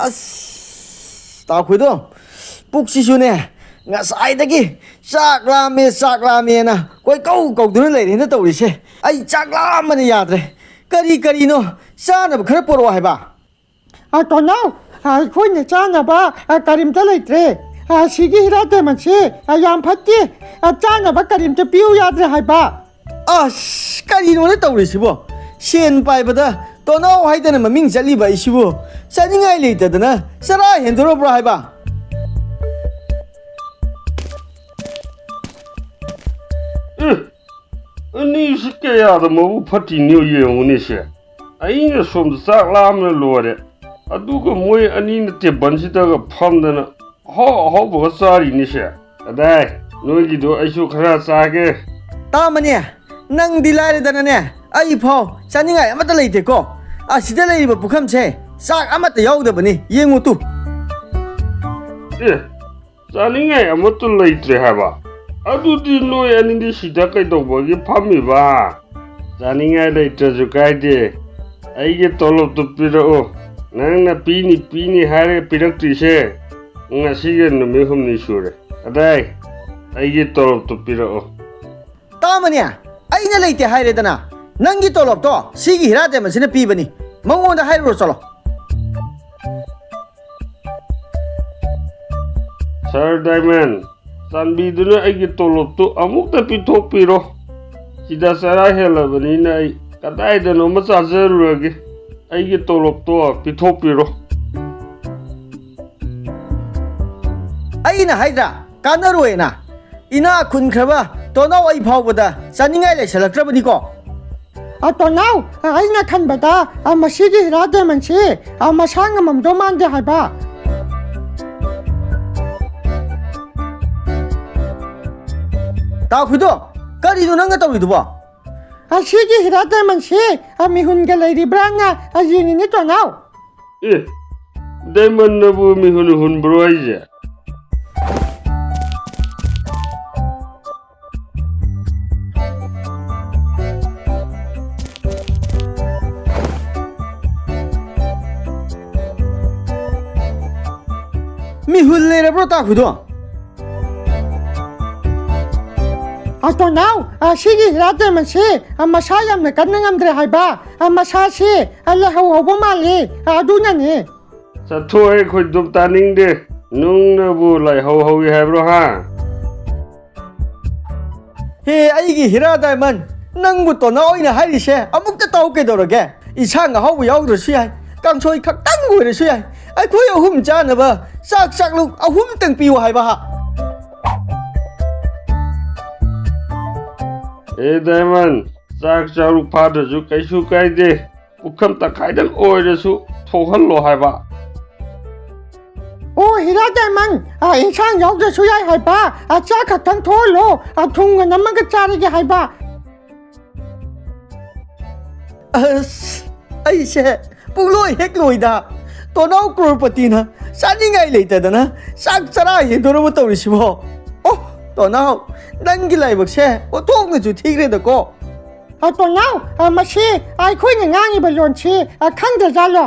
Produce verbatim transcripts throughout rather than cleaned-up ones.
ꯑꯁ, ꯇꯥꯈꯨꯏꯗꯣ, ꯄꯨꯛꯁꯤꯁꯨꯅꯦ, ꯉꯁꯥꯏꯗꯒꯤ ꯆꯥꯛ ꯂꯥꯝꯃꯦ, ꯆꯥꯛ ꯂꯥꯝꯃꯦꯅ ꯀꯣꯏꯀꯧ ꯀꯧꯗꯨꯅ ꯂꯩꯔꯦꯅ ꯇꯧꯔꯤꯁꯦ꯫ ꯑꯩ ꯆꯥꯛ ꯂꯥꯝꯕꯅ ꯌꯥꯗ꯭ꯔꯦ꯫ ꯀꯔꯤ ꯀꯔꯤꯅꯣ ꯆꯥꯅꯕ ꯈꯔ ꯄꯣꯔꯛꯑꯣ ꯍꯥꯏꯕ꯫ ꯑ, ꯇꯣꯅꯥꯎ, ꯑ, ꯑꯩꯈꯣꯏꯅ ꯆꯥꯅꯕ, ꯑ, ꯀꯔꯤꯝꯇ ꯂꯩꯇ꯭ꯔꯦ꯫ ꯑ, ꯁꯤꯒꯤ ꯍꯤꯔꯥ ꯇꯦꯃꯟꯁꯦ, ꯑ, ꯌꯥꯝ ꯐꯠꯇꯦ꯫ ꯑ, ꯆꯥꯅꯕ ꯀꯔꯤꯝꯇ ꯄꯤꯌꯨ ꯌꯥꯗ꯭ꯔꯦ ꯍꯥꯏꯕ꯫ ꯑꯁ, ꯀꯔꯤꯅꯣꯅꯦ ꯇꯧꯔꯤꯁꯤꯕꯣ? ꯁꯦꯟ ꯄꯥꯏꯕꯗ ꯇꯣꯅꯥꯎ ꯍꯥꯏꯗꯅ ꯃꯃꯤꯡ ꯆꯠꯂꯤꯕ ꯑꯩꯁꯤꯕꯨ ꯆꯥꯅꯤꯡꯉꯥꯏ ꯂꯩꯇꯗꯅ ꯆꯔꯥ ꯍꯦꯟꯗꯣꯔꯕ꯭ꯔꯣ ꯍꯥꯏꯕ? ꯑꯦ, ꯑꯅꯤꯁꯤ ꯀꯌꯥꯗ ꯃꯕꯨꯛ ꯐꯠꯇ꯭ꯔꯤꯅꯣ ꯌꯦꯡꯉꯨꯅꯦ ꯁꯦ꯫ ꯑꯩꯅ ꯁꯣꯝꯗ ꯆꯥꯛ ꯂꯥꯝꯅ ꯂꯣꯏꯔꯦ, ꯑꯗꯨꯒ ꯃꯣꯏ ꯑꯅꯤꯅ ꯇꯦꯕꯜꯁꯤꯗꯒ ꯐꯝꯗꯅ ꯑꯍꯥꯎ ꯑꯍꯥꯎꯕꯒ ꯆꯥꯔꯤꯅꯤꯁꯦ꯫ ꯀꯗꯥꯏ, ꯅꯣꯏꯒꯤꯗꯣ ꯑꯩꯁꯨ ꯈꯔ ꯆꯥꯒꯦ꯫ ꯇꯥꯃꯅꯦ, ꯅꯪꯗꯤ ꯂꯥꯏꯔꯗꯅꯅꯦ, ꯑꯩ ꯐꯥꯎ ꯆꯥꯅꯤꯡꯉꯥꯏ ꯑꯃꯠꯇ ꯂꯩꯇꯦꯀꯣ꯫ ꯑꯁꯤꯗ ꯂꯩꯔꯤꯕ ꯄꯨꯈꯝꯁꯦ ꯆꯥꯛ ꯑꯃꯠꯇ ꯌꯥꯎꯗꯕꯅꯤ, ꯌꯦꯡꯉꯨ ꯇꯨ꯫ ꯑꯦ, ꯆꯥꯅꯤꯡꯉꯥꯏ ꯑꯃꯠꯇ ꯂꯩꯇ꯭ꯔꯦ ꯍꯥꯏꯕ? ꯑꯗꯨꯗꯤ ꯅꯣꯏ ꯑꯅꯤꯗꯤ ꯁꯤꯗ ꯀꯩꯗꯧꯕꯒꯤ ꯐꯝꯃꯤꯕ? ꯆꯥꯅꯤꯡꯉꯥꯏ ꯂꯩꯇ꯭ꯔꯁꯨ ꯀꯥꯏꯗꯦ, ꯑꯩꯒꯤ ꯇꯣꯂꯣꯞꯇꯨ ꯄꯤꯔꯛꯑꯣ꯫ ꯅꯪꯅ ꯄꯤꯅꯤ ꯄꯤꯅꯤ ꯍꯥꯏꯔꯒ ꯄꯤꯔꯛꯇ꯭ꯔꯤꯁꯦ ꯉꯁꯤꯒ ꯅꯨꯃꯤꯠ ꯍꯨꯝꯅꯤ ꯁꯨꯔꯦ꯫ ꯑꯗꯥꯏ, ꯑꯩꯒꯤ ꯇꯣꯂꯣꯞꯇꯨ ꯄꯤꯔꯛꯑꯣ꯫ ꯇꯥꯃꯅꯦ, ꯑꯩꯅ ꯂꯩꯇꯦ ꯍꯥꯏꯔꯦꯗꯅ꯫ ꯅꯪꯒꯤ ꯇꯣꯂꯣꯞꯇꯣ ꯁꯤꯒꯤ ꯍꯤꯔꯥ ꯇꯦꯃꯟꯁꯤꯅ ꯄꯤꯕꯅꯤ꯫ ꯃꯉꯣꯟꯗ ꯍꯥꯏꯔꯨꯔꯣ, ꯆꯠꯂꯣ꯫ ꯁꯥꯔ ꯗꯥꯏꯃꯟ, ꯆꯥꯟꯕꯤꯗꯨꯅ ꯑꯩꯒꯤ ꯇꯣꯂꯣꯞꯇꯨ ꯑꯃꯨꯛꯇ ꯄꯤꯊꯣꯛꯄꯤꯔꯣ꯫ ꯁꯤꯗ ꯆꯔꯥ ꯍꯦꯜꯂꯕꯅꯤꯅ ꯑꯩ ꯀꯗꯥꯏꯗꯅꯣꯃ ꯆꯥꯖꯔꯨꯔꯒꯦ꯫ ꯑꯩꯒꯤ ꯇꯣꯂꯣꯞꯇꯣ ꯄꯤꯊꯣꯛꯄꯤꯔꯣ꯫ ꯑꯩꯅ ꯍꯥꯏꯗ꯭ꯔꯥ, ꯀꯥꯟꯅꯔꯣꯏꯅ꯫ ꯏꯅꯥꯛ ꯈꯨꯟꯈ꯭ꯔꯕ ꯇꯣꯅꯥꯎ ꯑꯩ ꯐꯥꯎꯕꯗ ꯆꯥꯅꯤꯡꯉꯥꯏ ꯂꯩꯁꯜꯂꯛꯇ꯭ꯔꯕꯅꯤꯀꯣ꯫ ꯑ, ꯇꯣꯅꯥꯎ, ꯑ, ꯑꯩꯅ ꯈꯟꯕꯗ, ꯑ, ꯃꯁꯤꯒꯤ ꯍꯤꯔꯥ ꯗꯥꯏꯃꯟꯁꯤ, ꯑ, ꯃꯁꯥ ꯉꯝꯃꯝꯗꯧ ꯃꯥꯟꯗꯦ ꯍꯥꯏꯕ꯫ ꯇꯥꯈꯨꯏꯗꯣ, ꯀꯔꯤꯅꯣ ꯅꯪꯅ ꯇꯧꯔꯤꯗꯨꯕꯣ? ꯑ, ꯁꯤꯒꯤ ꯍꯤꯔꯥ ꯗꯥꯏꯃꯟꯁꯤ, ꯑ, ꯃꯤꯍꯨꯟꯒ ꯂꯩꯔꯤꯕ꯭ꯔꯥꯅ, ꯑ, ꯌꯦꯡꯉꯤꯅꯤ ꯇꯣꯅꯥꯎ꯫ ꯑꯦ, ꯗꯥꯏꯃꯟꯅꯕꯨ ꯃꯤꯍꯨꯟ ꯍꯨꯟꯕ꯭ꯔꯣ ꯍꯥꯏꯁꯦ? ꯏꯍꯨꯜ ꯂꯩꯔꯕ꯭ꯔꯣ, ꯇꯥꯈꯨꯗꯣ? ꯑ, ꯇꯣꯅꯥꯎ, ꯑ, ꯁꯤꯒꯤ ꯍꯤꯔꯥ ꯗꯥꯏꯃꯟꯁꯤ, ꯑ, ꯃꯁꯥ ꯌꯥꯝꯅ ꯀꯟꯅ ꯉꯝꯗ꯭ꯔꯦ ꯍꯥꯏꯕ꯫ ꯑ, ꯃꯁꯥꯁꯤ, ꯑ, ꯂꯥꯏꯍꯧ ꯍꯧꯕ ꯃꯥꯜꯂꯤ꯫ ꯑ, ꯑꯗꯨꯅꯅꯤ꯫ ꯆꯠꯊꯣꯛꯑꯦ, ꯈꯣꯏꯗꯨꯝ ꯇꯥꯅꯤꯡꯗꯦ꯫ ꯅꯨꯡꯅꯕꯨ ꯂꯥꯏꯍꯧ ꯍꯧꯏ ꯍꯥꯏꯕ꯭ꯔꯣ, ꯍꯥ? ꯍꯦ, ꯑꯩꯒꯤ ꯍꯤꯔꯥ ꯗꯥꯏꯃꯟ, ꯅꯪꯕꯨ ꯇꯣꯅꯥꯎ ꯑꯣꯏꯅ ꯍꯥꯏꯔꯤꯁꯦ ꯑꯃꯨꯛꯇ ꯇꯥꯎ ꯀꯩꯗꯧꯔꯒꯦ? ꯏꯟꯁꯥꯡ ꯑꯍꯥꯎꯕ ꯌꯥꯎꯗ꯭ꯔꯁꯨ ꯌꯥꯏ, ꯀꯥꯡꯁꯣꯏ ꯈꯛꯇꯪ ꯑꯣꯏꯔꯁꯨ ꯌꯥꯏ, ꯑꯩꯈꯣꯏ ꯑꯍꯨꯝ ꯆꯥꯅꯕ ꯆꯥꯛ ꯆꯥꯛꯂꯨꯛ ꯑꯍꯨꯝꯇꯪ ꯄꯤꯌꯨ ꯍꯥꯏꯕ ꯍꯥ? ꯑꯦ ꯗꯥꯏꯃꯟ, ꯆꯥꯛ ꯆꯥꯛꯂꯨꯛ ꯐꯥꯗ꯭ꯔꯁꯨ ꯀꯩꯁꯨ ꯀꯥꯏꯗꯦ, ꯄꯨꯈꯝ ꯇꯪꯈꯥꯏꯗꯪ ꯑꯣꯏꯔꯁꯨ ꯊꯣꯛꯍꯜꯂꯣ ꯍꯥꯏꯕ꯫ ꯑꯣ, ꯍꯤꯔꯥ ꯗꯥꯏꯃꯟ, ꯑ, ꯏꯟꯁꯥꯡ ꯌꯥꯎꯗ꯭ꯔꯁꯨ ꯌꯥꯏ ꯍꯥꯏꯕ, ꯑ, ꯆꯥꯛ ꯈꯛꯇꯪ ꯊꯣꯛꯍꯜꯂꯣ, ꯑ, ꯊꯨꯝꯒ ꯅꯝꯃꯒ ꯆꯥꯔꯒꯦ ꯍꯥꯏꯕ꯫ ꯑꯁ, ꯑꯩꯁꯦ ꯄꯨꯡꯂꯣꯏ ꯍꯦꯛ ꯂꯣꯏꯗ꯫ ꯇꯣꯅꯥꯎ ꯀ꯭ꯔꯣꯔꯄꯇꯤꯅ ꯆꯥꯅꯤꯡꯉꯥꯏ ꯂꯩꯇꯗꯅ ꯆꯥꯛ ꯆꯔꯥ ꯍꯦꯟꯗꯣꯔꯕ ꯇꯧꯔꯤꯁꯤꯕꯣ꯫ ꯑꯣ, ꯇꯣꯅꯥꯎ, ꯅꯪꯒꯤ ꯂꯥꯏꯕꯛꯁꯦ ꯑꯣꯟꯊꯣꯛꯅꯁꯨ ꯊꯤꯈ꯭ꯔꯦꯗꯀꯣ꯫ ꯑ, ꯇꯣꯅꯥꯎ, ꯑ, ꯃꯁꯤ ꯑꯩꯈꯣꯏꯅ ꯉꯥꯡꯉꯤꯕ ꯂꯣꯟꯁꯤ, ꯑ, ꯈꯪꯗ꯭ꯔꯖꯥꯠꯂꯣ?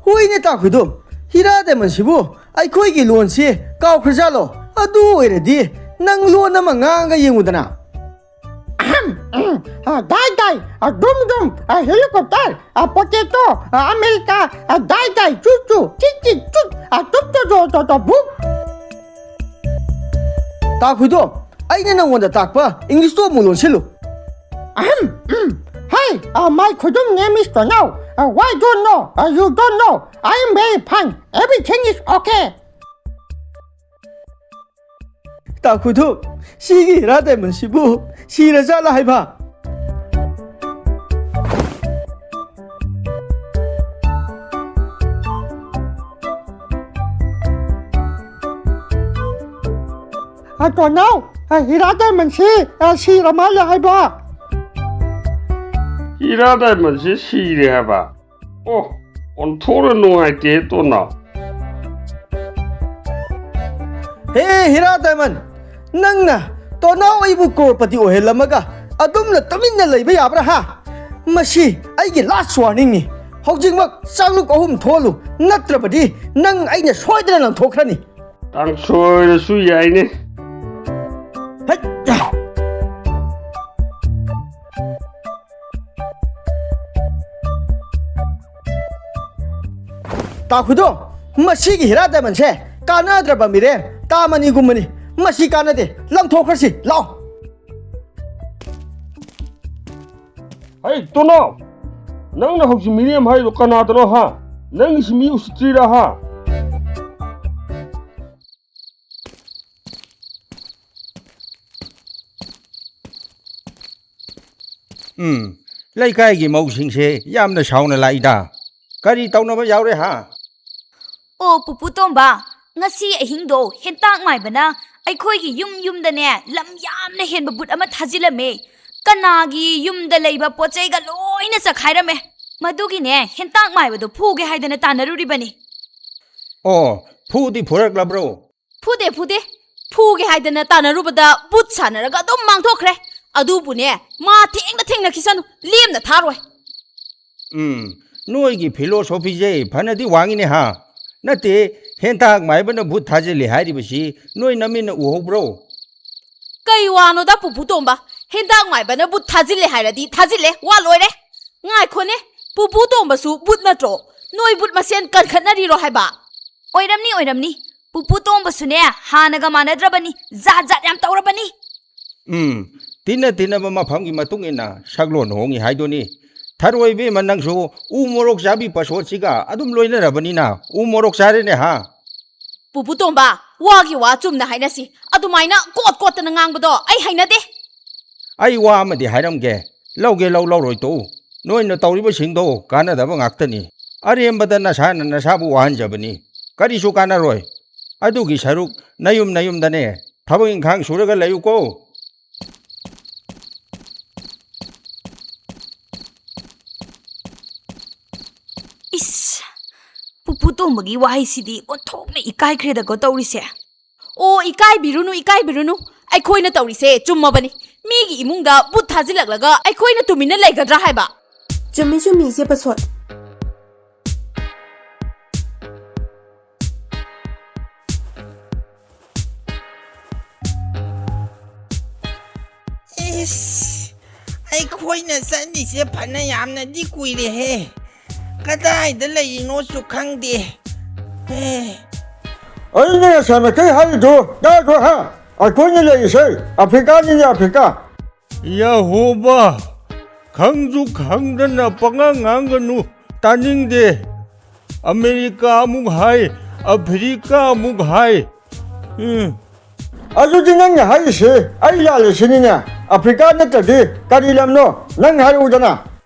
ꯍꯣꯏꯅꯦ, ꯇꯥꯈꯨꯗꯣ, ꯍꯤꯔꯥ ꯗꯥꯏꯃꯟꯁꯤꯕꯨ ꯑꯩꯈꯣꯏꯒꯤ ꯂꯣꯟꯁꯤ ꯀꯥꯎꯈ꯭ꯔꯖꯥꯠꯂꯣ? ꯑꯗꯨ ꯑꯣꯏꯔꯗꯤ ꯅꯪ ꯂꯣꯟ ꯑꯃ ꯉꯥꯡꯉꯒ ꯌꯦꯡꯉꯨꯗꯅ꯫ ꯑꯍꯝ, ꯎꯝ, ꯑ, ꯗꯥꯏ ꯗꯥꯏ, ꯑ, ꯗꯨꯝ ꯗꯨꯝ, ꯑ, ꯍꯦꯂꯤꯀꯣꯞꯇꯔ, ꯑ, ꯄꯣꯇꯦꯇꯣ, ꯑ, ꯑꯃꯦꯔꯤꯀꯥ, ꯑ, ꯗꯥꯏ ꯗꯥꯏ, ꯆꯨ ꯆꯨ, ꯆꯤꯛ ꯆꯤꯛ, ꯆꯨꯠ, ꯑ, ꯇꯨꯞ ꯇꯣ ꯗꯣ ꯗꯣ ꯗꯣ ꯕꯨꯞ꯫ ꯇꯥꯈꯨꯗꯣ, ꯑꯩꯅ ꯅꯪꯉꯣꯟꯗ ꯇꯥꯛꯄ ꯏꯪꯂꯤꯁꯇꯣ ꯑꯃꯨꯛ ꯂꯣꯟꯁꯤꯜꯂꯨ꯫ Ahem, mm. Hi, uh, my Khudum name is Tonao. Uh, why don't know? Uh, you don't know. I am very fine. Everything is okay. ꯇꯥꯈꯨꯗꯨ, ꯁꯤꯒꯤ ꯍꯤꯔꯥ ꯗꯥꯏꯃꯟꯁꯤꯕꯨ ꯁꯤꯔꯖꯥꯠꯂ ꯍꯥꯏꯕ? ꯑ, ꯇꯣꯅꯥꯎ, ꯑ, ꯍꯤꯔꯥ ꯗꯥꯏꯃꯟꯁꯤ, ꯑ, ꯁꯤꯔ ꯃꯥꯜꯂꯦ ꯍꯥꯏꯕ꯫ ꯍꯤꯔꯥ ꯗꯥꯏꯃꯟꯁꯤ ꯁꯤꯔꯦ ꯍꯥꯏꯕ? ꯑꯣ, ꯑꯣꯟꯊꯣꯛꯅ ꯅꯨꯡꯉꯥꯏꯇꯦ, ꯇꯣꯅꯥꯎ꯫ ꯍꯦ, ꯍꯤꯔꯥ ꯗꯥꯏꯃꯟ, ꯅꯪꯅ ꯇꯣꯅꯥꯎ ꯑꯩꯕꯨ ꯀ꯭ꯔꯣꯔꯄꯇꯤ ꯑꯣꯏꯍꯜꯂꯝꯃꯒ ꯑꯗꯨꯝꯅ ꯇꯨꯃꯤꯟꯅ ꯂꯩꯕ ꯌꯥꯕ꯭ꯔꯥ, ꯍꯥ? ꯃꯁꯤ ꯑꯩꯒꯤ last warningꯅꯤ꯫ ꯍꯧꯖꯤꯛꯃꯛ ꯆꯥꯛꯂꯨꯛ ꯑꯍꯨꯝ ꯊꯣꯛꯍꯜꯂꯨ, ꯅꯠꯇ꯭ꯔꯕꯗꯤ ꯅꯪ ꯑꯩꯅ ꯁꯣꯏꯗꯅ ꯂꯪꯊꯣꯛꯈ꯭ꯔꯅꯤ꯫ ꯀꯥꯡꯁꯣꯏꯔꯁꯨ ꯌꯥꯏꯅꯦ꯫ ꯍꯩꯠ! ꯇꯥꯈꯨꯗꯣ, ꯃꯁꯤꯒꯤ ꯍꯤꯔꯥ ꯗꯥꯏꯃꯟꯁꯦ ꯀꯥꯟꯅꯗ꯭ꯔꯕ ꯃꯤꯔꯦꯝ ꯇꯥ ꯃꯅꯤꯒꯨꯝꯕꯅꯤ꯫ ꯃꯁꯤ ꯀꯥꯟꯅꯗꯦ, ꯂꯪꯊꯣꯛꯈ꯭ꯔꯁꯤ ꯂꯥꯎ꯫ ꯍꯩ ꯇꯣꯅꯥꯎ, ꯅꯪꯅ ꯍꯧꯖꯤꯛ ꯃꯤꯔꯦꯝ ꯍꯥꯏꯗꯣ ꯀꯅꯥꯗꯅꯣ ꯍꯥ? ꯅꯪꯒꯤꯁꯤ ꯃꯤ ꯎꯁꯤꯠꯇ꯭ꯔꯤꯔꯥ ꯍꯥ? ꯎꯝ, ꯂꯩꯀꯥꯏꯒꯤ ꯃꯧꯁꯤꯡꯁꯦ ꯌꯥꯝꯅ ꯁꯥꯎꯅ ꯂꯥꯛꯏꯗ꯫ ꯀꯔꯤ ꯇꯧꯅꯕ ꯌꯥꯎꯔꯦ ꯍꯥ? ꯑꯣ ꯄꯨꯄꯨ ꯇꯣꯝꯕ, ꯉꯁꯤ ꯑꯍꯤꯡꯗꯣ ꯍꯦꯟꯇꯥꯛ ꯃꯥꯏꯕꯅ ꯑꯩꯈꯣꯏꯒꯤ ꯌꯨꯝ ꯌꯨꯝꯗꯅꯦ ꯂꯝ ꯌꯥꯝꯅ ꯍꯦꯟꯕ ꯕꯨꯠ ꯑꯃ ꯊꯥꯖꯤꯜꯂꯝꯃꯦ꯫ ꯀꯅꯥꯒꯤ ꯌꯨꯝꯗ ꯂꯩꯕ ꯄꯣꯠ ꯆꯩꯒ ꯂꯣꯏꯅ ꯆꯈꯥꯏꯔꯝꯃꯦ꯫ ꯃꯗꯨꯒꯤꯅꯦ ꯍꯦꯟꯇꯥꯛ ꯃꯥꯏꯕꯗꯣ ꯐꯨꯒꯦ ꯍꯥꯏꯗꯅ ꯇꯥꯟꯅꯔꯨꯔꯤꯕꯅꯤ꯫ ꯑꯣ, ꯐꯨꯗꯤ ꯐꯨꯔꯛꯂꯕ꯭ꯔꯣ? ꯐꯨꯗꯦ ꯐꯨꯗꯦ, ꯐꯨꯒꯦ ꯍꯥꯏꯗꯅ ꯇꯥꯟꯅꯔꯨꯕꯗ ꯕꯨꯠ ꯁꯥꯟꯅꯔꯒ ꯑꯗꯨꯝ ꯃꯥꯡꯊꯣꯛꯈ꯭ꯔꯦ꯫ ꯑꯗꯨꯕꯨꯅꯦ, ꯃꯥ ꯊꯦꯡꯅ ꯊꯦꯡꯅꯈꯤꯁꯅꯨ, ꯂꯦꯝꯅ ꯊꯥꯔꯣꯏ꯫ ꯎꯝ, ꯅꯣꯏꯒꯤ ꯐꯤꯂꯣꯁꯣꯐꯤꯁꯦ ꯐꯅꯗꯤ ꯋꯥꯡꯉꯤꯅꯦ ꯍꯥ? ꯅꯠꯇꯦ, ꯍꯦꯟꯇꯥꯛ ꯃꯥꯏꯕꯅ ꯕꯨꯠ ꯊꯥꯖꯤꯜꯂꯦ ꯍꯥꯏꯔꯤꯕꯁꯤ ꯅꯣꯏ ꯅꯃꯤꯠꯅ ꯎꯍꯧꯕ꯭ꯔꯣ? ꯀꯩ ꯋꯥꯅꯣꯗ ꯄꯨꯄꯨ ꯇꯣꯝꯕ? ꯍꯦꯟꯇꯥꯛ ꯃꯥꯏꯕꯅ ꯕꯨꯠ ꯊꯥꯖꯤꯜꯂꯦ ꯍꯥꯏꯔꯗꯤ ꯊꯥꯖꯤꯜꯂꯦ, ꯋꯥ ꯂꯣꯏꯔꯦ꯫ ꯉꯥꯏꯈꯣꯅꯦ, ꯄꯨꯄꯨ ꯇꯣꯝꯕꯁꯨ ꯕꯨꯠ ꯅꯠꯇ꯭ꯔꯣ? ꯅꯣꯏ ꯕꯨꯠ ꯃꯁꯦꯟ ꯀꯟꯈꯠꯅꯔꯤꯔꯣ ꯍꯥꯏꯕ? ꯑꯣꯏꯔꯝꯅꯤ, ꯑꯣꯏꯔꯝꯅꯤ꯫ ꯄꯨꯄꯨ ꯇꯣꯝꯕꯁꯨꯅꯦ ꯍꯥꯟꯅꯒ ꯃꯥꯟꯅꯗ꯭ꯔꯕꯅꯤ, ꯖꯥꯠ ꯖꯥꯠ ꯌꯥꯝ ꯇꯧꯔꯕꯅꯤ꯫ ꯎꯝ, ꯇꯤꯟꯅ ꯇꯤꯟꯅꯕ ꯃꯐꯝꯒꯤ ꯃꯇꯨꯡ ꯏꯟꯅ ꯁꯛꯂꯣꯟ ꯍꯣꯡꯉꯤ ꯍꯥꯏꯗꯨꯅꯤ꯫ ꯊꯔꯣꯏ ꯏꯕꯦꯝꯃ, ꯅꯪꯁꯨ ꯎ ꯃꯣꯔꯣꯛ ꯆꯥꯕꯤ ꯄꯁꯣꯠꯁꯤꯒ ꯑꯗꯨꯝ ꯂꯣꯏꯅꯔꯕꯅꯤꯅ ꯎ ꯃꯣꯔꯣꯛ ꯆꯥꯔꯦꯅꯦ ꯍꯥ? ꯄꯨꯄꯨ ꯇꯣꯝꯕ, ꯋꯥꯒꯤ ꯋꯥ ꯆꯨꯝꯅ ꯍꯥꯏꯅꯁꯤ꯫ ꯑꯗꯨꯃꯥꯏꯅ ꯀꯣꯠ ꯀꯣꯠꯇꯅ ꯉꯥꯡꯕꯗꯣ ꯑꯩ ꯍꯩꯅꯗꯦ꯫ ꯑꯩ ꯋꯥ ꯑꯃꯗꯤ ꯍꯥꯏꯔꯝꯒꯦ, ꯂꯧꯒꯦ ꯂꯧ, ꯂꯧꯔꯣꯏ ꯇꯣꯛꯎ꯫ ꯅꯣꯏꯅ ꯇꯧꯔꯤꯕꯁꯤꯡꯗꯣ ꯀꯥꯟꯅꯗꯕ ꯉꯥꯛꯇꯅꯤ꯫ ꯑꯔꯦꯝꯕꯗ ꯅꯁꯥꯅ ꯅꯁꯥꯕꯨ ꯋꯥꯍꯟꯖꯕꯅꯤ, ꯀꯔꯤꯁꯨ ꯀꯥꯟꯅꯔꯣꯏ꯫ ꯑꯗꯨꯒꯤ ꯁꯔꯨꯛ ꯅꯌꯨꯝ ꯅꯌꯨꯝꯗꯅꯦ ꯊꯕꯛ ꯏꯪꯈꯥꯡ ꯁꯨꯔꯒ ꯂꯩꯌꯨꯀꯣ꯫ ꯏꯁ, ꯄꯨꯄꯨ ꯇꯣꯝꯕꯒꯤ ꯋꯥꯍꯩꯁꯤꯗꯤ ꯑꯣꯟꯊꯣꯛꯅ ꯏꯀꯥꯏꯈ꯭ꯔꯦꯗꯀꯣ ꯇꯧꯔꯤꯁꯦ꯫ ꯑꯣ, ꯏꯀꯥꯏꯕꯤꯔꯨꯅꯨ, ꯏꯀꯥꯏꯕꯤꯔꯨꯅꯨ꯫ ꯑꯩꯈꯣꯏꯅ ꯇꯧꯔꯤꯁꯦ ꯆꯨꯝꯃꯕꯅꯤ꯫ ꯃꯤꯒꯤ ꯏꯃꯨꯡꯗ ꯕꯨꯠ ꯊꯥꯖꯤꯜꯂꯛꯂꯒ ꯑꯩꯈꯣꯏꯅ ꯇꯨꯃꯤꯟꯅ ꯂꯩꯒꯗ꯭ꯔꯥ ꯍꯥꯏꯕ? ꯆꯨꯝꯃꯤ, ꯆꯨꯝꯃꯤ, ꯏꯆꯦ ꯄꯁꯣꯠ꯫ ꯑꯩꯈꯣꯏꯅ ꯆꯠꯂꯤꯁꯦ ꯐꯅ ꯌꯥꯝꯅꯗꯤ ꯀꯨꯏꯔꯦꯍꯦ꯫ ꯀꯗꯥꯏꯗ ꯂꯩꯔꯤꯅꯣꯁꯨ ꯈꯪꯗꯦ꯫ ꯑꯦ꯫ ꯑꯩꯅ ꯉꯁꯥꯏ ꯃꯈꯩ ꯍꯥꯏꯔꯤꯗꯣ ꯇꯥꯗ꯭ꯔꯣ, ꯍꯥ? ꯑꯩꯈꯣꯏꯅ ꯂꯩꯔꯤꯁꯦ ꯑꯐ꯭ꯔꯤꯀꯥꯅꯤꯅꯦ, ꯑꯐ꯭ꯔꯤꯀꯥ꯫ ꯌꯥꯍꯣꯕ, ꯈꯪꯁꯨ ꯈꯪꯗꯅ ꯄꯉꯥꯡ ꯉꯥꯡꯒꯅꯨ, ꯇꯥꯅꯤꯡꯗꯦ꯫ ꯑꯃꯦꯔꯤꯀꯥ ꯑꯃꯨꯛ ꯍꯥꯏ, ꯑꯐ꯭ꯔꯤꯀꯥ ꯑꯃꯨꯛ ꯍꯥꯏ꯫ ꯎꯝ꯫ ꯑꯗꯨꯗꯤ ꯅꯪꯅ ꯍꯥꯏꯔꯤꯁꯦ ꯑꯩ ꯂꯥꯜꯂꯦ ꯁꯤꯅꯤꯅꯦ꯫ ꯑꯐ꯭ꯔꯤꯀꯥ ꯅꯠꯇ꯭ꯔꯗꯤ ꯀꯔꯤ ꯂꯝꯅꯣ? ꯅꯪ ꯍꯥꯏꯔꯛꯎꯗꯅ꯫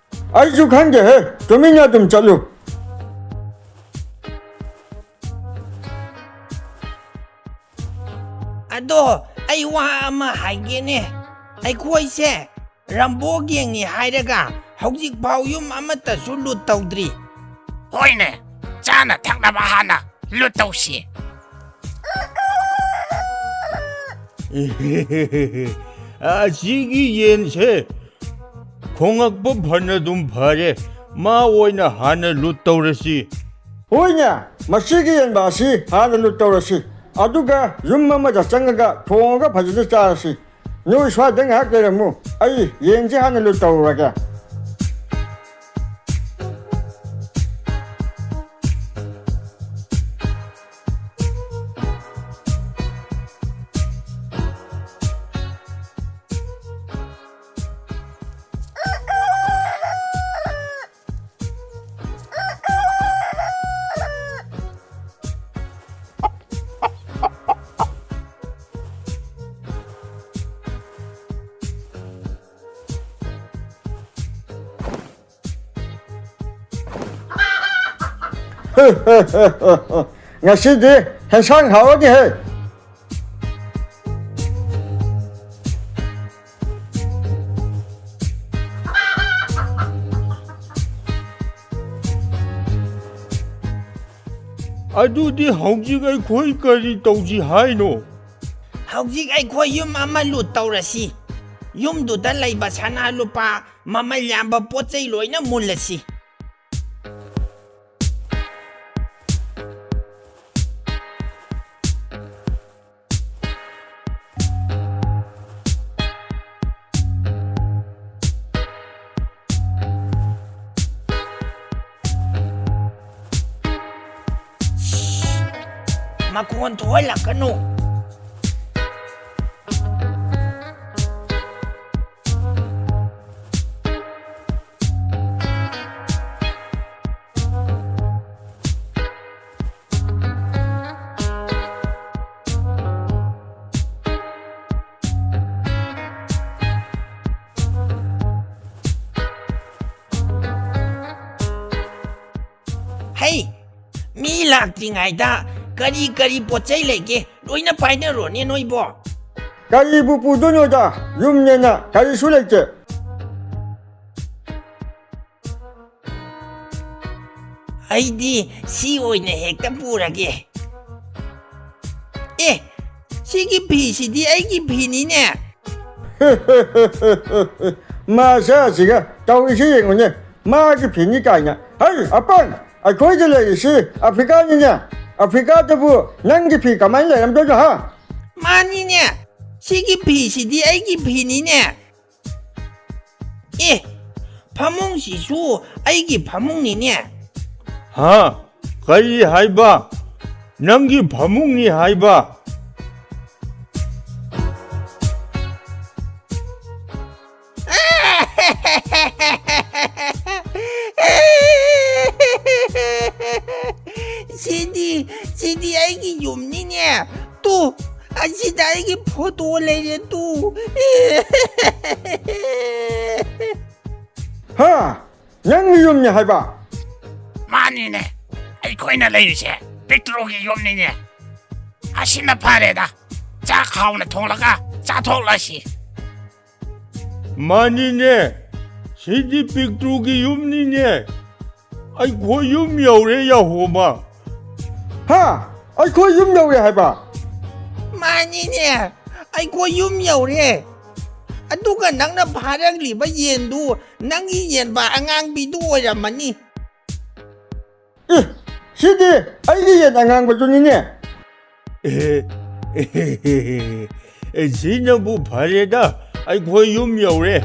ꯑꯩꯁꯨ ꯈꯪꯗꯦꯍꯦ, ꯇꯨꯃꯤꯟꯅ ꯑꯗꯨꯝ ꯆꯠꯂꯨ꯫ ꯑꯗꯣ ꯑꯩ ꯋꯥ ꯑꯃ ꯍꯥꯏꯒꯦꯅꯦ꯫ ꯑꯩꯈꯣꯏꯁꯦ ꯔꯝꯕꯣ ꯒꯦꯡꯅꯤ ꯍꯥꯏꯔꯒ ꯍꯧꯖꯤꯛꯐꯥꯎ ꯌꯨꯝ ꯑꯃꯠꯇꯁꯨ ꯂꯨꯠ ꯇꯧꯗ꯭ꯔꯤ꯫ ꯍꯣꯏꯅꯦ, ꯆꯥꯅ ꯊꯛꯅꯕ ꯍꯥꯟꯅ ꯂꯨꯠ ꯇꯧꯁꯤ꯫ ꯑꯁꯤꯒꯤ ꯌꯦꯟꯁꯦ ꯈꯣꯡꯉꯛꯄ ꯐꯅ ꯑꯗꯨꯝ ꯐꯔꯦ, ꯃꯥ ꯑꯣꯏꯅ ꯍꯥꯟꯅ ꯂꯨꯠ ꯇꯧꯔꯁꯤ꯫ ꯍꯣꯏꯅꯦ, ꯃꯁꯤꯒꯤ ꯌꯦꯟꯕ ꯑꯁꯤ ꯍꯥꯟꯅ ꯂꯨꯠ ꯇꯧꯔꯁꯤ, ꯑꯗꯨꯒ ꯌꯨꯝ ꯑꯃꯗ ꯆꯪꯉꯒ ꯊꯣꯡꯉꯒ ꯐꯖꯅ ꯆꯥꯔꯁꯤ꯫ ꯅꯣꯏ ꯁ꯭ꯋꯥꯏꯗ ꯉꯥꯏꯍꯥꯛ ꯂꯩꯔꯝꯃꯨ, ꯑꯩ ꯌꯦꯟꯁꯦ ꯍꯥꯟꯅ ꯂꯨꯠ ꯇꯧꯔꯨꯔꯒꯦ꯫ ꯉꯁꯤꯗꯤ ꯍꯦꯟꯁꯥꯡ ꯍꯥꯎꯔꯅꯤꯍꯦ꯫ ꯑꯗꯨꯗꯤ ꯍꯧꯖꯤꯛ ꯑꯩꯈꯣꯏ ꯀꯔꯤ ꯇꯧꯁꯤ ꯍꯥꯏꯅꯣ? ꯍꯧꯖꯤꯛ ꯑꯩꯈꯣꯏ ꯌꯨꯝ ꯑꯃ ꯂꯨꯠ ꯇꯧꯔꯁꯤ꯫ ꯌꯨꯝꯗꯨꯗ ꯂꯩꯕ ꯁꯅꯥ ꯂꯨꯄꯥ, ꯃꯃꯜ ꯌꯥꯝꯕ ꯄꯣꯠ ꯆꯩ ꯂꯣꯏꯅ ꯃꯨꯜꯂꯁꯤ꯫ ꯃꯈꯣꯟ ꯊꯣꯛꯍꯜꯂꯛꯀꯅꯨ꯫ ꯍꯩ, ꯃꯤ ꯂꯥꯛꯇ꯭ꯔꯤꯉꯩꯗ ꯀꯔꯤ ꯀꯔꯤ ꯄꯣꯠ ꯆꯩ ꯂꯩꯒꯦ, ꯂꯣꯏꯅ ꯄꯥꯏꯅꯔꯣꯅꯦ ꯅꯣꯏꯕꯣ꯫ ꯀꯔꯤꯕꯨ ꯄꯨꯗꯣꯏꯅꯣꯗ, ꯌꯨꯝꯅꯦꯅ ꯀꯔꯤꯁꯨ ꯂꯩꯇꯦ꯫ ꯑꯩꯗꯤ ꯁꯤ ꯑꯣꯏꯅ ꯍꯦꯛꯇ ꯄꯨꯔꯒꯦ꯫ ꯑꯦ, ꯁꯤꯒꯤ ꯐꯤꯁꯤꯗꯤ ꯑꯩꯒꯤ ꯐꯤꯅꯤꯅꯦ꯫ ꯃꯥꯁꯦ ꯑꯁꯤꯒ ꯇꯧꯔꯤꯁꯤ ꯌꯦꯡꯉꯨꯅꯦ, ꯃꯥꯒꯤ ꯐꯤꯅꯤ ꯀꯥꯏꯅ꯫ ꯍꯩ, ꯑꯄꯪ! ꯑꯩꯈꯣꯏꯗ ꯂꯩꯔꯤꯁꯤ ꯑꯐ꯭ꯔꯤꯀꯥꯅꯤꯅꯦ꯫ ꯑꯐ꯭ꯔꯤꯀꯥꯗꯕꯨ ꯅꯪꯒꯤ ꯐꯤ ꯀꯃꯥꯏꯅ ꯂꯩꯔꯝꯗꯣꯏꯅꯣ, ꯍꯥ? ꯃꯥꯅꯤꯅꯦ, ꯁꯤꯒꯤ ꯐꯤꯁꯤꯗꯤ ꯑꯩꯒꯤ ꯐꯤꯅꯤꯅꯦ꯫ ꯑꯦ, ꯐꯃꯨꯡꯁꯤꯁꯨ ꯑꯩꯒꯤ ꯐꯃꯨꯡꯅꯤꯅꯦ꯫ ꯍꯥ? ꯀꯔꯤ ꯍꯥꯏꯕ? ꯅꯪꯒꯤ ꯐꯃꯨꯡꯅꯤ ꯍꯥꯏꯕ? ꯁꯤꯗꯤ, ꯁꯤꯗꯤ ꯑꯩꯒꯤ ꯌꯨꯝꯅꯤꯅꯦ꯫ ꯇꯨ, ꯑꯁꯤꯗ ꯑꯩꯒꯤ ꯐꯣꯇꯣ ꯂꯩꯔꯦ ꯇꯨ꯫ ꯍꯥ? ꯅꯪꯒꯤ ꯌꯨꯝꯅꯤ ꯍꯥꯏꯕ? ꯃꯥꯅꯤꯅꯦ, ꯑꯩꯈꯣꯏꯅ ꯂꯩꯔꯤꯁꯦ ꯄꯤꯛꯇ꯭ꯔꯨꯒꯤ ꯌꯨꯝꯅꯤꯅꯦ꯫ ꯑꯁꯤꯅ ꯐꯔꯦꯗ, ꯆꯥꯛ ꯍꯥꯎꯅ ꯊꯣꯡꯂꯒ ꯆꯥꯊꯣꯛꯂꯁꯤ꯫ ꯃꯥꯅꯤꯅꯦ, ꯁꯤꯗꯤ ꯄꯤꯛꯇ꯭ꯔꯨꯒꯤ ꯌꯨꯝꯅꯤꯅꯦ꯫ ꯑꯩꯈꯣꯏ ꯌꯨꯝ ꯌꯧꯔꯦ, ꯌꯥꯍꯣꯃ꯫ ꯍꯥ? ꯑꯩꯈꯣꯏ ꯌꯨꯝ ꯌꯧꯔꯦ ꯍꯥꯏꯕ? ꯃꯥꯅꯤꯅꯦ, ꯑꯩꯈꯣꯏ ꯌꯨꯝ ꯌꯧꯔꯦ꯫ ꯑꯗꯨꯒ ꯅꯪꯅ ꯐꯥꯔꯛꯂꯤꯕ ꯌꯦꯟꯗꯨ ꯅꯪꯒꯤ ꯌꯦꯟꯕꯥ ꯑꯉꯥꯡꯕꯤꯗꯨ ꯑꯣꯏꯔꯝꯃꯅꯤ꯫ ꯑꯦ, ꯁꯤꯗꯤ ꯑꯩꯒꯤ ꯌꯦꯟ ꯑꯉꯥꯡꯕꯗꯨꯅꯤꯅꯦ꯫ ꯑꯦ, ꯁꯤꯅꯕꯨ ꯐꯔꯦꯗ, ꯑꯩꯈꯣꯏ ꯌꯨꯝ ꯌꯧꯔꯦ꯫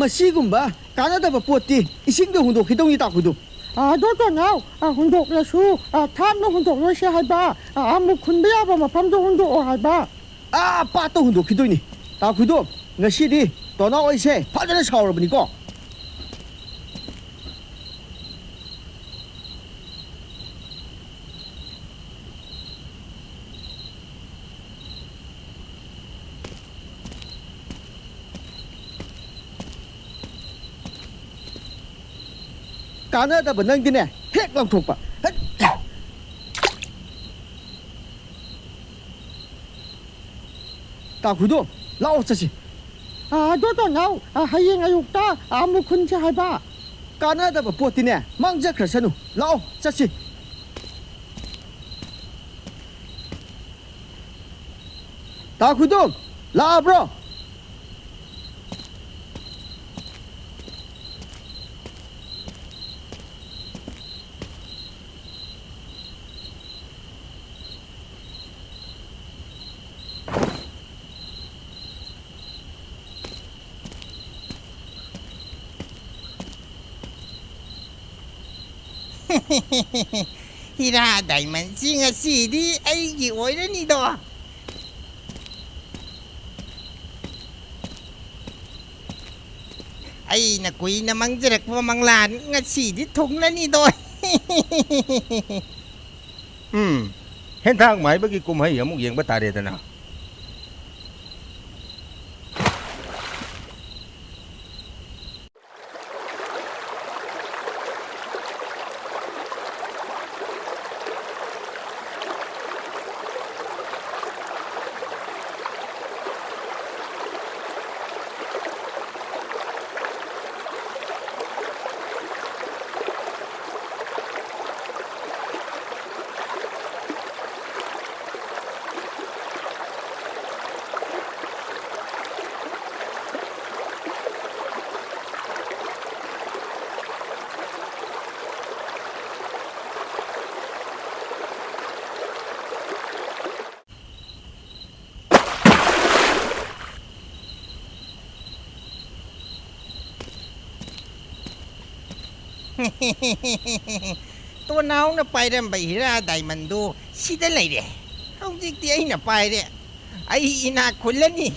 ꯃꯁꯤꯒꯨꯝꯕ ꯀꯥꯟꯅꯗꯕ ꯄꯣꯠꯇꯤ ꯏꯁꯤꯡꯗ ꯍꯨꯟꯗꯣꯛꯈꯤꯗꯧꯅꯤ, ꯇꯥ ꯈꯨꯗꯣ꯫ ꯑꯗꯣ ꯇꯣꯅꯥꯎ, ꯑ, ꯍꯨꯟꯗꯣꯛꯂꯁꯨ, ꯑ, ꯊꯥꯞꯅ ꯍꯨꯟꯗꯣꯛꯂꯣꯏꯁꯦ ꯍꯥꯏꯕ, ꯑ, ꯑꯃꯨꯛ ꯈꯨꯟꯕ ꯌꯥꯕ ꯃꯐꯝꯗ ꯍꯨꯟꯗꯣꯛꯑꯣ ꯍꯥꯏꯕ꯫ ꯑꯥ, ꯄꯥꯠꯇ ꯍꯨꯟꯗꯣꯛꯈꯤꯗꯣꯏꯅꯤ꯫ ꯇꯥ ꯈꯨꯗꯣ, ꯉꯁꯤꯗꯤ ꯇꯣꯅꯥꯎ ꯑꯩꯁꯦ ꯐꯖꯅ ꯁꯥꯎꯔꯕꯅꯤꯀꯣ꯫ ꯀꯥꯟꯅꯗꯕ ꯅꯪꯗꯤꯅꯦ, ꯍꯦꯛ ꯂꯪꯊꯣꯛꯄ꯫ ꯍꯠ! ꯇꯥ ꯈꯨꯗꯣ, ꯂꯥꯛꯑꯣ ꯆꯠꯁꯤ꯫ ꯑ, ꯑꯗꯣ ꯇꯣꯅꯥꯎ, ꯑ, ꯍꯌꯦꯡ ꯑꯌꯨꯛꯇ, ꯑ, ꯑꯃꯨꯛ ꯈꯨꯟꯁꯦ ꯍꯥꯏꯕ꯫ ꯀꯥꯟꯅꯗꯕ ꯄꯣꯠꯇꯤꯅꯦ, ꯃꯥꯡꯖꯈ꯭ꯔꯁꯅꯨ꯫ ꯂꯥꯛꯑꯣ ꯆꯠꯁꯤ꯫ ꯇꯥ ꯈꯨꯗꯣ, ꯂꯥꯛꯑꯕ꯭ꯔꯣ? ꯍꯤꯔꯥ ꯗꯥꯏꯃꯟꯁꯤ ꯉꯁꯤꯗꯤ ꯑꯩꯒꯤ ꯑꯣꯏꯔꯅꯤꯗꯣ꯫ ꯑꯩꯅ ꯀꯨꯏꯅ ꯃꯪꯖꯔꯛꯄ ꯃꯪꯂꯥꯟ ꯉꯁꯤꯗꯤ ꯊꯨꯡꯂꯅꯤꯗꯣ꯫ ꯎꯝ, ꯍꯦꯟꯊꯥꯡ ꯃꯥꯏꯕꯒꯤ ꯀꯨꯝꯍꯩ ꯑꯃꯨꯛ ꯌꯦꯡꯕ ꯇꯥꯔꯦꯗꯅ꯫ ꯇꯣꯅꯥꯎꯅ ꯄꯥꯏꯔꯝꯕ ꯍꯤꯔꯥ ꯗꯥꯏꯃꯟꯗꯨ ꯁꯤꯗ ꯂꯩꯔꯦ꯫ ꯍꯧꯖꯤꯛꯇꯤ ꯑꯩꯅ ꯄꯥꯏꯔꯦ꯫ ꯑꯩ ꯏꯅꯥꯛ ꯈꯨꯜꯂꯅꯤ꯫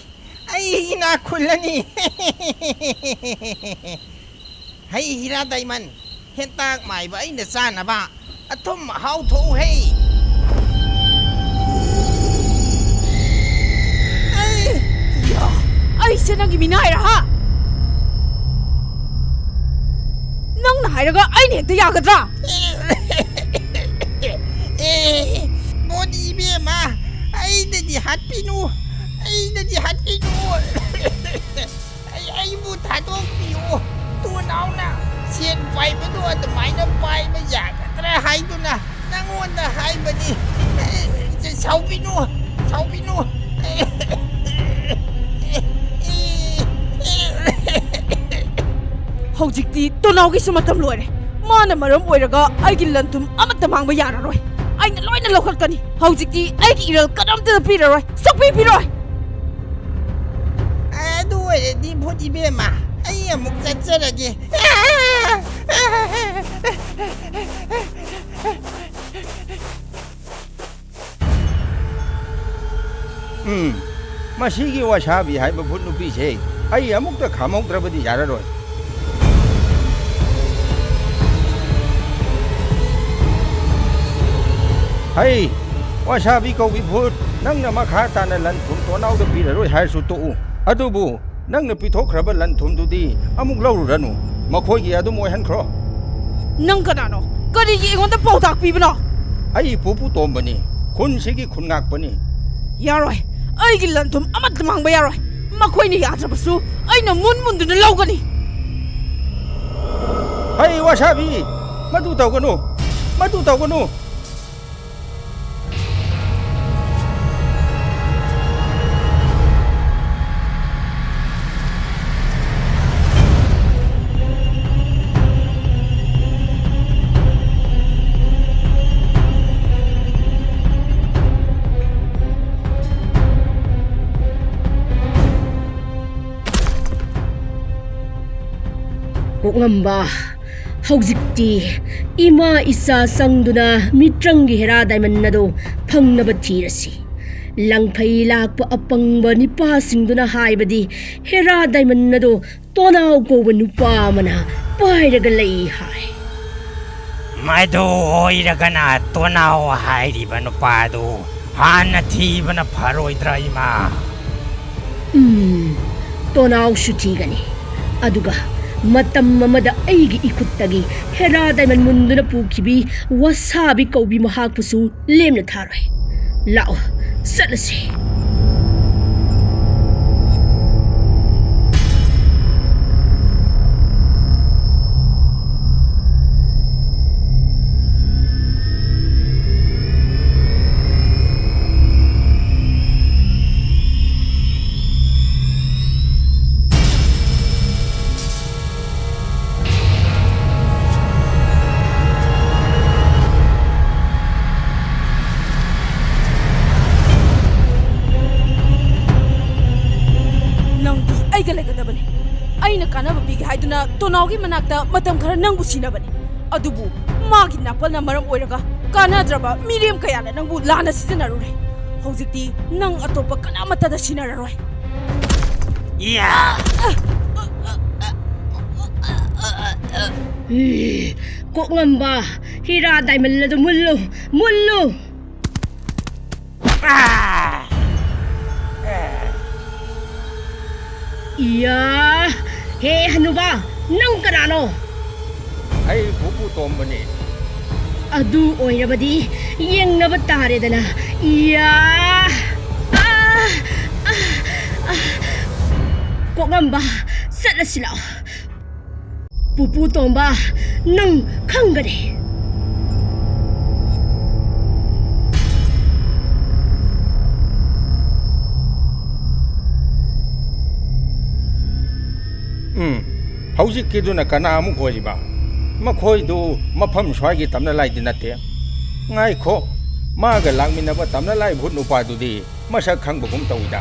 ꯑꯩ ꯏꯅꯥꯛ ꯈꯨꯜꯂꯅꯤ꯫ ꯍꯩ ꯍꯤꯔꯥ ꯗꯥꯏꯃꯟ, ꯍꯦꯟꯇꯥꯛ ꯃꯥꯏꯕ ꯑꯩꯅ ꯆꯥꯅꯕ ꯑꯊꯨꯝ ꯑꯍꯥꯎ ꯊꯣꯛꯎ ꯍꯩ꯫ ꯑꯩ, ꯌꯥ, ꯑꯩꯁꯦ ꯅꯪꯒꯤ ꯃꯤꯅꯥꯏꯔ, ꯍꯥ? ꯅꯪꯅ ꯍꯥꯏꯔꯒ ꯑꯩꯅ ꯍꯦꯛꯇ ꯌꯥꯒꯗ꯭ꯔꯥ? ꯑꯦ, ꯕꯣꯗꯤ ꯏꯕꯦꯝꯃ, ꯑꯩꯗꯗꯤ ꯍꯥꯠꯄꯤꯅꯨ, ꯑꯩꯗꯗꯤ ꯍꯥꯠꯄꯤꯅꯨ꯫ ꯑꯩ, ꯑꯩꯕꯨ ꯊꯥꯗꯣꯛꯄꯤꯌꯨ꯫ ꯇꯨ ꯅꯥꯎꯅ ꯁꯦꯟ ꯄꯥꯏꯕꯗꯨ ꯑꯗꯨꯃꯥꯏꯅ ꯄꯥꯏꯕ ꯌꯥꯒꯗ꯭ꯔꯥ ꯍꯥꯏꯗꯨꯅ ꯅꯪꯉꯣꯟꯗ ꯍꯥꯏꯕꯅꯤ꯫ ꯑꯦ, ꯁꯥꯎꯕꯤꯅꯨ, ꯁꯥꯎꯕꯤꯅꯨ꯫ ꯍꯧꯖꯤꯛꯇꯤ ꯇꯣꯅꯥꯎꯒꯤꯁꯨ ꯃꯇꯝ ꯂꯣꯏꯔꯦ꯫ ꯃꯥꯅ ꯃꯔꯝ ꯑꯣꯏꯔꯒ ꯑꯩꯒꯤ ꯂꯟ ꯊꯨꯝ ꯑꯃꯠꯇ ꯃꯥꯡꯕ ꯌꯥꯔꯔꯣꯏ꯫ ꯑꯩꯅ ꯂꯣꯏꯅ ꯂꯧꯈꯠꯀꯅꯤ꯫ ꯍꯧꯖꯤꯛꯇꯤ ꯑꯩꯒꯤ ꯏꯔꯜ ꯀꯅꯥꯝꯇꯗ ꯄꯤꯔꯔꯣꯏ꯫ ꯁꯨꯛꯄꯤ ꯄꯤꯔꯣꯏ꯫ ꯑꯗꯨ ꯑꯣꯏꯔꯗꯤ ꯚꯨꯠ ꯏꯕꯦꯝꯃ, ꯑꯩ ꯑꯃꯨꯛ ꯆꯠꯆꯔꯒꯦ꯫ ꯎꯝ, ꯃꯁꯤꯒꯤ ꯋꯥꯁꯥꯕꯤ ꯍꯥꯏꯕ ꯚꯨꯠ ꯅꯨꯄꯤꯁꯦ ꯑꯩ ꯑꯃꯨꯛꯇ ꯈꯥꯝꯍꯧꯗ꯭ꯔꯕꯗꯤ ꯌꯥꯔꯔꯣꯏ꯫ ꯍꯩ, ꯋꯥꯁꯥꯕꯤ ꯀꯧꯕꯤ ꯚꯨꯠ, ꯅꯪꯅ ꯃꯈꯥ ꯇꯥꯅ ꯂꯟ ꯊꯨꯝ ꯇꯣꯅꯥꯎꯗ ꯄꯤꯔꯔꯣꯏ ꯍꯥꯏꯔꯁꯨ ꯇꯣꯛꯎ꯫ ꯑꯗꯨꯕꯨ ꯅꯪꯅ ꯄꯤꯊꯣꯛꯈ꯭ꯔꯕ ꯂꯟ ꯊꯨꯝꯗꯨꯗꯤ ꯑꯃꯨꯛ ꯂꯧꯔꯨꯔꯅꯨ, ꯃꯈꯣꯏꯒꯤ ꯑꯗꯨꯝ ꯑꯣꯏꯍꯟꯈ꯭ꯔꯣ꯫ ꯅꯪ ꯀꯅꯥꯅꯣ? ꯀꯔꯤꯒꯤ ꯑꯩꯉꯣꯟꯗ ꯄꯥꯎꯇꯥꯛ ꯄꯤꯕꯅꯣ? ꯑꯩ ꯄꯨꯄꯨ ꯇꯣꯝꯕꯅꯤ, ꯈꯨꯟꯁꯤꯒꯤ ꯈꯨꯟ ꯉꯥꯛꯄꯅꯤ꯫ ꯌꯥꯔꯣꯏ, ꯑꯩꯒꯤ ꯂꯟ ꯊꯨꯝ ꯑꯃꯠꯇ ꯃꯥꯡꯕ ꯌꯥꯔꯣꯏ꯫ ꯃꯈꯣꯏꯅ ꯌꯥꯗ꯭ꯔꯕꯁꯨ ꯑꯩꯅ ꯃꯨꯟ ꯃꯨꯟꯗꯨꯅ ꯂꯧꯒꯅꯤ꯫ ꯍꯩ ꯋꯥꯁꯥꯕꯤ, ꯃꯗꯨ ꯇꯧꯒꯅꯨ, ꯃꯗꯨ ꯇꯧꯒꯅꯨ꯫ ꯀꯣꯛꯂꯝꯕ, ꯍꯧꯖꯤꯛꯇꯤ ꯏꯃꯥ ꯏꯆꯥ ꯆꯪꯗꯨꯅ ꯃꯤꯇ꯭ꯔꯪꯒꯤ ꯍꯦꯔꯥ ꯗꯥꯏꯃꯟ ꯑꯗꯨ ꯐꯪꯅꯕ ꯊꯤꯔꯁꯤ꯫ ꯂꯪꯐꯩ ꯂꯥꯛꯄ ꯑꯄꯪꯕ ꯅꯤꯄꯥꯁꯤꯡꯗꯨꯅ ꯍꯥꯏꯕꯗꯤ ꯍꯦꯔꯥ ꯗꯥꯏꯃꯟ ꯑꯗꯨ ꯇꯣꯅꯥꯎ ꯀꯧꯕ ꯅꯨꯄꯥ ꯑꯃꯅ ꯄꯥꯏꯔꯒ ꯂꯩ ꯍꯥꯏ꯫ ꯃꯗꯨ ꯑꯣꯏꯔꯒꯅ ꯇꯣꯅꯥꯎ ꯍꯥꯏꯔꯤꯕ ꯅꯨꯄꯥꯗꯨ ꯍꯥꯟꯅ ꯊꯤꯕꯅ ꯐꯔꯣꯏꯗ꯭ꯔꯥ, ꯏꯃꯥ? ꯎꯝ, ꯇꯣꯅꯥꯎꯁꯨ ꯊꯤꯒꯅꯤ꯫ ꯑꯗꯨꯒ ꯃꯇꯝ ꯑꯃꯗ ꯑꯩꯒꯤ ꯏꯈꯨꯠꯇꯒꯤ ꯍꯦꯔꯥ ꯗꯥꯏꯃꯟ ꯃꯨꯟꯗꯨꯅ ꯄꯨꯈꯤꯕꯤ ꯋꯥꯁꯥꯕꯤ ꯀꯧꯕꯤ ꯃꯍꯥꯛꯄꯨꯁꯨ ꯂꯦꯝꯅ ꯊꯥꯔꯣꯏ꯫ ꯂꯥꯛꯑꯣ, ꯆꯠꯂꯁꯤ꯫ ꯅꯪꯗꯤ ꯑꯩꯒ ꯂꯩꯒꯗꯕꯅꯤ꯫ ꯑꯩꯅ ꯀꯥꯟꯅꯕ ꯄꯤꯒꯦ ꯍꯥꯏꯗꯨꯅ ꯇꯣꯅꯥꯎꯒꯤ ꯃꯅꯥꯛꯇ ꯃꯇꯝ ꯈꯔ ꯅꯪꯕꯨ ꯁꯤꯟꯅꯕꯅꯤ꯫ ꯑꯗꯨꯕꯨ ꯃꯥꯒꯤ ꯅꯥꯄꯜꯅ ꯃꯔꯝ ꯑꯣꯏꯔꯒ ꯀꯥꯟꯅꯗ꯭ꯔꯕ ꯃꯤꯔꯦꯝ ꯀꯌꯥꯅ ꯅꯪꯕꯨ ꯂꯥꯟꯅ ꯁꯤꯖꯤꯟꯅꯔꯨꯔꯦ꯫ ꯍꯧꯖꯤꯛꯇꯤ ꯅꯪ ꯑꯇꯣꯞꯄ ꯀꯅꯥꯃꯠꯇꯗ ꯁꯤꯟꯅꯔꯔꯣꯏ꯫ ꯌꯥ! ꯎꯝ, ꯀꯣꯛꯉꯝꯕ, ꯍꯤꯔꯥ ꯗꯥꯏꯃꯟ ꯑꯗꯨ ꯃꯨꯜꯂꯨ, ꯃꯨꯜꯂꯨ! ꯑꯥ! ꯏꯌꯥ! ꯍꯦ ꯍꯅꯨꯕꯥ, ꯅꯪ ꯀꯅꯥꯅꯣ? ꯑꯩ ꯄꯨꯄꯨ ꯇꯣꯝꯕꯅꯤ꯫ ꯑꯗꯨ ꯑꯣꯏꯔꯕꯗꯤ ꯌꯦꯡꯅꯕ ꯇꯥꯔꯦꯗꯅ꯫ ꯏꯌꯥ! ꯑꯥ! ꯑꯥ! ꯑꯥ! ꯀꯣꯛꯉꯝꯕ, ꯆꯠꯂꯁꯤ ꯂꯥꯛꯑꯣ꯫ ꯄꯨꯄꯨ ꯇꯣꯝꯕ, ꯅꯪ ꯈꯪꯒꯅꯤ꯫ ꯎꯝ, ꯍꯧꯖꯤꯛꯀꯤꯗꯨꯅ ꯀꯅꯥ ꯑꯃꯨꯛ ꯑꯣꯏꯔꯤꯕ? ꯃꯈꯣꯏꯗꯨ ꯃꯐꯝ ꯁ꯭ꯋꯥꯏꯒꯤ ꯇꯝꯅ ꯂꯥꯏꯗꯤ ꯅꯠꯇꯦ꯫ ꯉꯥꯏꯈꯣ, ꯃꯥꯒ ꯂꯥꯛꯃꯤꯟꯅꯕ ꯇꯝꯅ ꯂꯥꯏ ꯚꯨꯠ ꯅꯨꯄꯥꯗꯨꯗꯤ ꯃꯁꯛ ꯈꯪꯕꯒꯨꯝ ꯇꯧꯏꯗ꯫